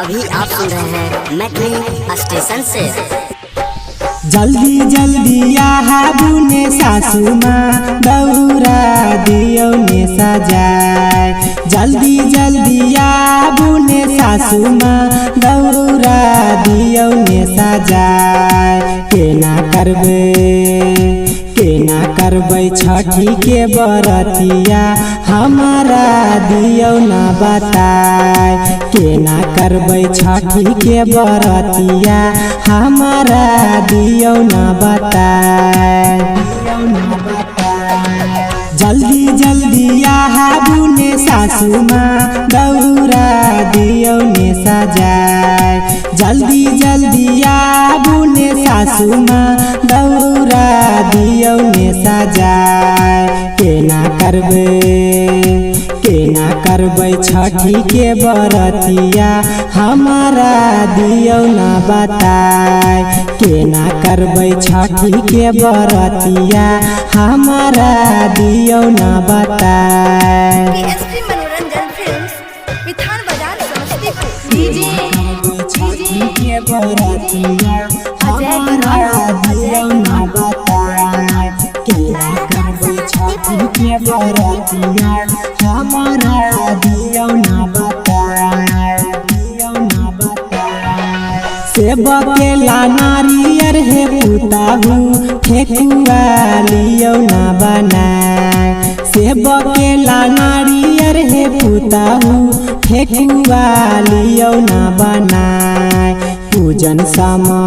अभी आप सुन रहे हैं मैथिली स्टेशन से। जल्दी जल्दी आबू ने सासू माँ, दौरा दियौ ने सजाय। जल्दी जल्दी आबू ने सासू माँ, दौरा दियौ ने सजाय। केना करबै, केना करबै छठी के बरतिया, हमारा दियौ ना बताय। केना करबै छठी के बरतिया, हमारा दियौ ना बताय। जल्दी जल्दी आबू ने सासू माँ, दौरा दियौ ने सजाय। जल्दी जल्दी आबू ने सासू माँ, दौरा दियौ ने सजाय। केना करबै, केना करबै छठी के बरतिया, हमारा दियौ ना बताय। केना करबै छठी के बरतिया, हमारा दियौ ना बताय। पीएसपी मनोरंजन फिल्म्स, विधान बाजार, समस्तीपुर। डीजे छठी के बरतिया, हमारा दियौ ना बताय। केना करबै छठी के बरतिया, हमारा दियौ ना बताय। दियौ ना बताय। सेब केला नारियर हे पुताहू, ठेकुआ लियौ ना बनाय। सेब केला नारियर हे पुताहू, ठेकुआ लियौ ना बनाय। पूजन समा,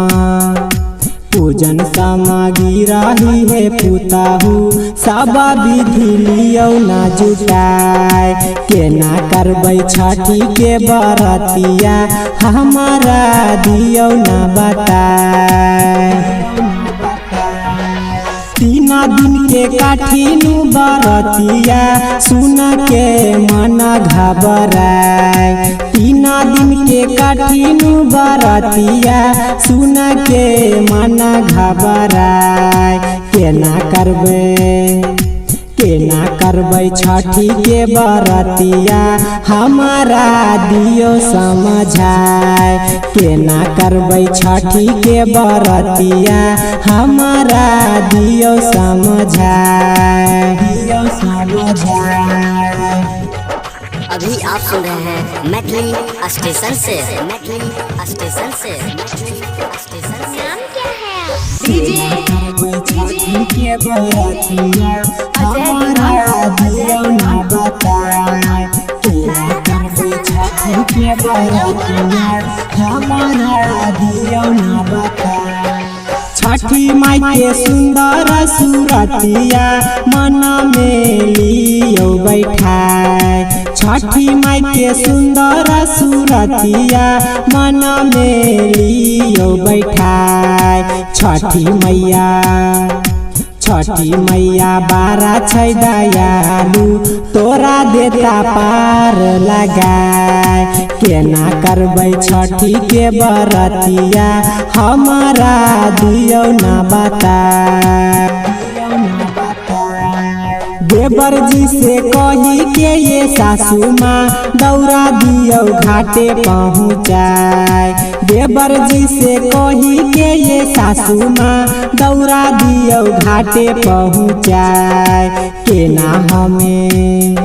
पूजन सामग्री रही हे पुताहू, सब विधि लियौ ना जुटाय। केना करबै छठी के बरतिया, हमारा दियौ ना बताय। तीना दिन के काठिनु बरतिया, सुन के मन घबराय। तीना दिन के काठिनु बरतिया, सुन के मन घबराय। केना करबै, केना करबै छठी के बरतिया, हमारा दियौ समझाय। केना करबै छठी के बरतिया, हमारा दियौ समझाय। दियौ समझाय। अभी आप सुन रहे हैं मैथिली स्टेशन से, मैथिली स्टेशन से, मैथिली स्टेशन से। नाम क्या है? डीजे छठी के बरतिया, हमारा दियौ ना बताय। केना करबै छठी के बरतिया, हमारा दियौ ना बताय। छठी माई के सुंदर सूरतिया, मन में लियौ बैठाय। छठी माई के सुंदर सूरतिया, मन में लियौ बैठाय। छठी मैया, छठी मैया बारा छै दयालु, तोरा देता पार लगाय। केना करबै छठी के बरतिया, हमारा दियौ ना बताय। देवर जी से कही के ये सासू माँ, दौरा दियौ घाटे पहुँचाय। देवर जी से कही के ये सासू माँ, दौरा दियौ घाटे पहुँचाय। केना हमें,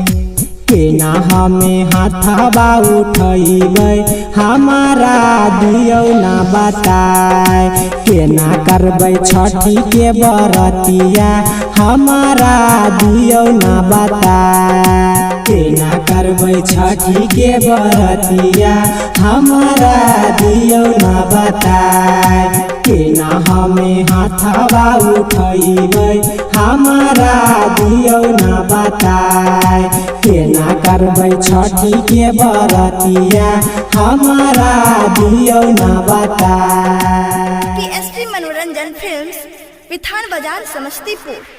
केना हमें हाथवा उठैबै, हमारा दियौ ना बताय। केना करबै छठी के बरतिया, हमारा दियौ ना बताय। केना करबै छठी के बरतिया, हमारा दियौ ना बताय। केना हमें हाथवा उठैबै, हमारा दियौ ना बताय। केना करबै छठी के बरतिया, हमारा दियौ ना बताय। पीएसपी मनोरंजन फिल्म्स, विधान बाजार, समस्तीपुर।